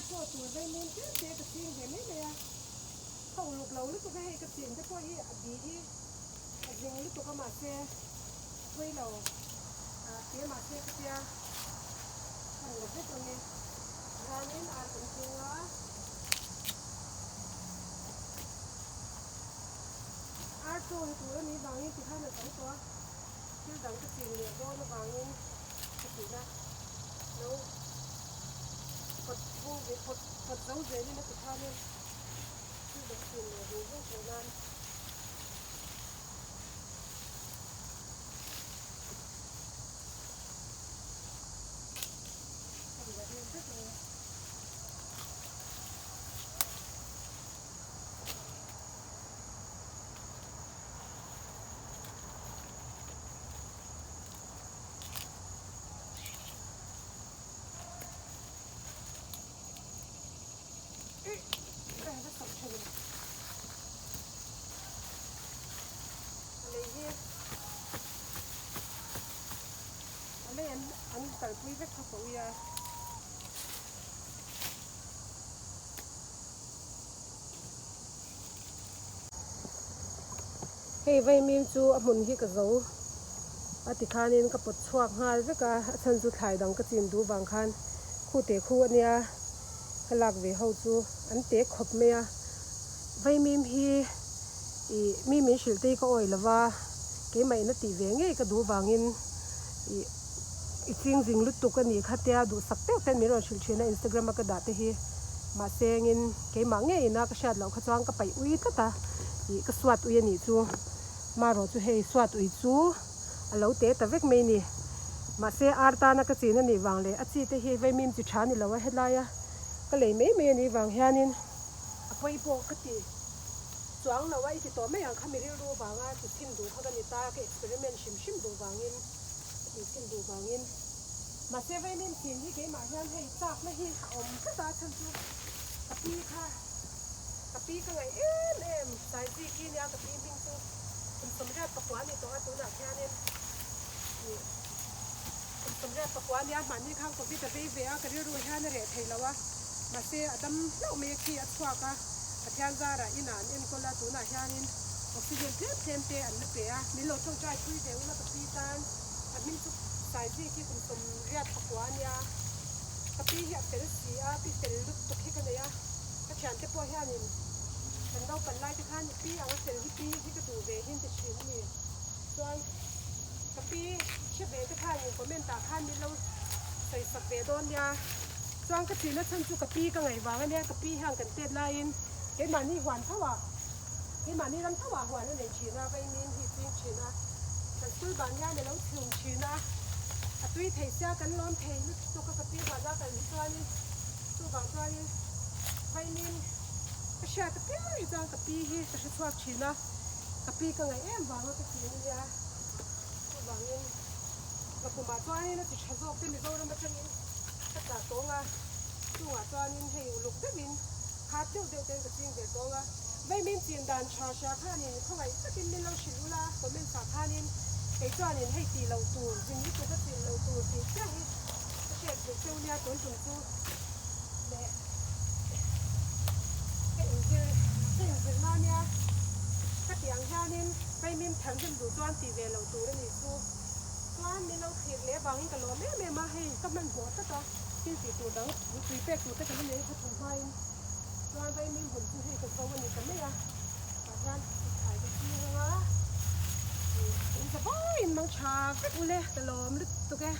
Archaw tur vaimim tlem te ka ching ve mai mai a, ka uluk lo lutuk a hei ka chin te pawh hi a bi hi a zing lutuk a mahse a pawi lo ah te mahse ka tia ka la vek ang e chuanin ar kan ching a. Archaw hi tur a nih vangin tikhan a zo tawh a, thil dang ka chin leh dawn avangin ka tih a lo pawt vung ve pawt pawt zo zelin a ti khanin thil dang chin leh vung vung theih nan. Ka ti la hmel vek mai a. An kalpui vek kha ka ui a. Hei vaimim chu a hmun hi ka zo a ti khanin ka pawt chhuak nghal vek a, a chhan chu thlai dang ka chin duh vang khan khu te khu ania ka lak ve ho chu an te khawp mai a. Vaimim hi ih mi min hrilh te hi ka awih lova keimah in a tih ve ngei ka duh vangin ih i ching zing lutuk a nih kha tia duhsak deuh ten min rawn hrilh thin a Instagram a ka dah te hi mahse engin keimah ngei ina ka hriat loh kha chuan ka paih ui tlat a ih ka suat ui a nih chu marawh chu hei suat ui chu a lo te ta vek mai a ni mahse ar tana ka chin a nih vang leh a chi te hi vaimim chi tha a ni lo a helaia ka lei mai mai a nih vang hianin a pawi pawh ka ti chuang lo a i ti tawh mai ang kha mi rilru vanga ti chhin duh kha ka ni ta ka experiment hrim hrim duh vangin. Ka tih chhin duh vangin. Mahse vaimim chin hi keimah hian hei chakna hi a awm tlat a, chhan chu ka pi kha ka pi ka ngaih em em Saiziki nia ka pi hming chu kum sawmriat pakua a ni tawh a tunah khianin ih kum sawmriat pakua nia mahni khan covid a vei ve a ka rilru hian a reh thei lo a mahse a dam hlauh mai a khi a chhuak a Pathian zarah inah an enkawl a tunah hianin Oxygen tlem tlem te an la pe a, min lo tawngtai pui ve ula ka pi tan a hming chu Saizih khi kum sawmriat pakua a nia, ka pi hi a fel si a, pi fel lutuk hi ka nei a, ka thiante pawh hianin kan naupan lai te khan i pi ang a fel hi pi hi ka duh ve hi an ti thin a ni, chuan ka pi hre ve te khanin comment ah khan min lo sawi sak ve dawn nia, chuan ka chihna chhan chu ka pi ka ngaih vang a nia, ka pi hian kan tet laiin keimahni huan tho ah. Keimahni ram tho ah huan a nei thin a, vaimim hi ching thin a, kan school ban hian a lo chhum thin a, a tui thei sia kan lawm thei lutuk a ka pi huan a kal hi chuanin chuvang chuanin vaimim ka hriat apiang hi chuan ka pi hi ka hre chhuak thin a, ka pi ka ngaih em vanga ka thin a nia, chuvangin ka pumah chuanin a ti tha zawk te Mizoram atangin ka tla tawng a, chungah chuanin hei uluk deuhin khat deuh deuh ten ka ching ve tawng a. Veimin chin dan tha hria khanin khawngaih takin min lo hrilh ula, comments ah khanin kei chuanin hei tih loh tur, zin lutuk a chin loh tur tih chiah hi ka hriat duh cheu nia tun tum chu leh ka inzir ka inzir na nia ka tih ang hianin veimin thar hnem duh chuan tih ve loh tur a nih chu chuan min lo thlir leh vangin ka lawm em em a, hei ka hmanhmawh tlat a thil tih tur dang tui pek tur te ka la nei kha thum hmain. Chuan vaimim hun chu hei ka zo a ni ta mai a, tah hian thlai ka ching ang a, in za vaiin mang tha vek ule ka lawm lutuk e.